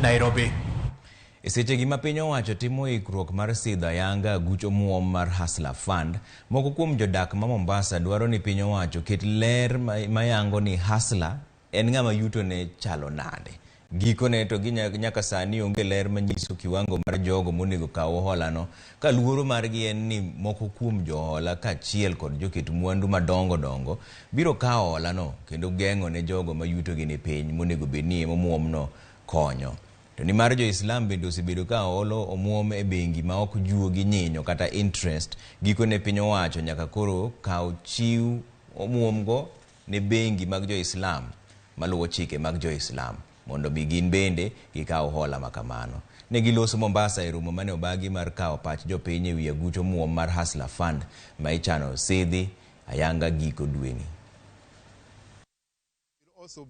Nairobi. E sechegi ma piny owacho timo ikruok mar sidho ayanga aguch omuom mar Hustler Fund, moko kuom jodak ma Mombasa dwaro ni piny owacho ket ler mayango ni Hustler en ng'ama yutone chalo nade. Gikone to nyaka sani onge ler manyiso kiwango mar jogo monego kaw holano, ka luoro margi en ni moko kuom johola kaachiel kod joket mwandu madongo dongo biro kawo holano kendo geng'o ne jogo ma yutogi ni piny monego bed ni omuomno konyo. To nimar jo-Islam bende osebedo ka holo omuom e bengi ma ok juogi nyinyo kata interest, gikone piny owacho nyaka koro kaw chiw omuomgo ne bengi mag jo-Islam maluwo chike mag jo-Islam mondo mi gin bende gikaw hola makamano. Ne giloso Mombasa e romo mane obagi mar kawo pach jopiny e wi aguch omuom mar Hustler Fund ma ichano sidhi ayanga giko dweni. Also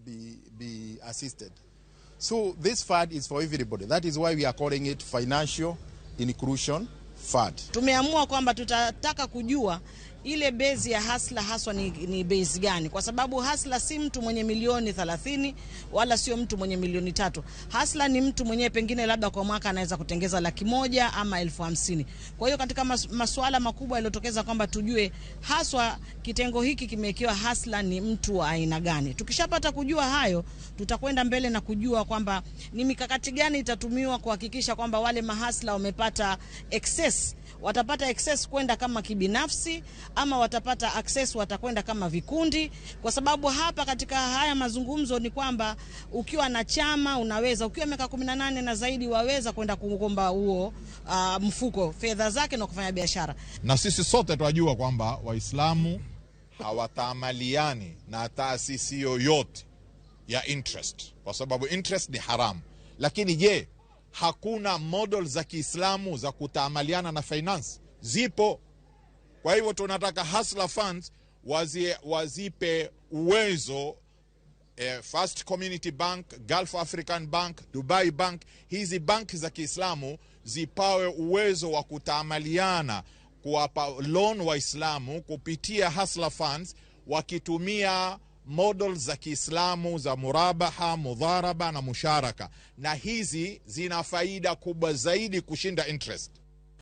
be assisted. So this fund is for everybody. That is why we are calling it Financial Inclusion Fund. Tumeamua kwamba tutataka kujua ile base ya hustler haswa ni base gani, kwa sababu hustler si mtu mwenye milioni 30 wala sio mtu mwenye milioni 3. Hustler ni mtu mwenye pengine labda kwa mwaka anaweza kutengeza 100,000 ama 50,000. Kwa hiyo katika masuala makubwa yaliyotokeza kwamba tujue haswa kitengo hiki kimewekewa hustler ni mtu wa aina gani. Tukishapata kujua hayo, tutakwenda mbele na kujua kwamba ni mikakati gani itatumiwa kuhakikisha kwamba wale mahustler wamepata access. Watapata access kwenda kama kibinafsi ama watapata access watakwenda kama vikundi, kwa sababu hapa katika haya mazungumzo ni kwamba ukiwa na chama unaweza, ukiwa miaka 18 na zaidi waweza kwenda kuomba huo mfuko fedha zake na kufanya biashara. Na sisi sote tunajua kwamba Waislamu hawataamaliani na taasisi yoyote ya interest, kwa sababu interest ni haramu. Lakini je, hakuna model za Kiislamu za kutaamaliana na finance? Zipo. Kwa hivyo tunataka Hustler Funds wazipe uwezo First Community Bank, Gulf African Bank, Dubai Bank, hizi banki za Kiislamu zipawe uwezo wa kutaamaliana, kuwapa loan Waislamu kupitia Hustler Funds wakitumia model za Kiislamu za murabaha, mudharaba na musharaka, na hizi zina faida kubwa zaidi kushinda interest.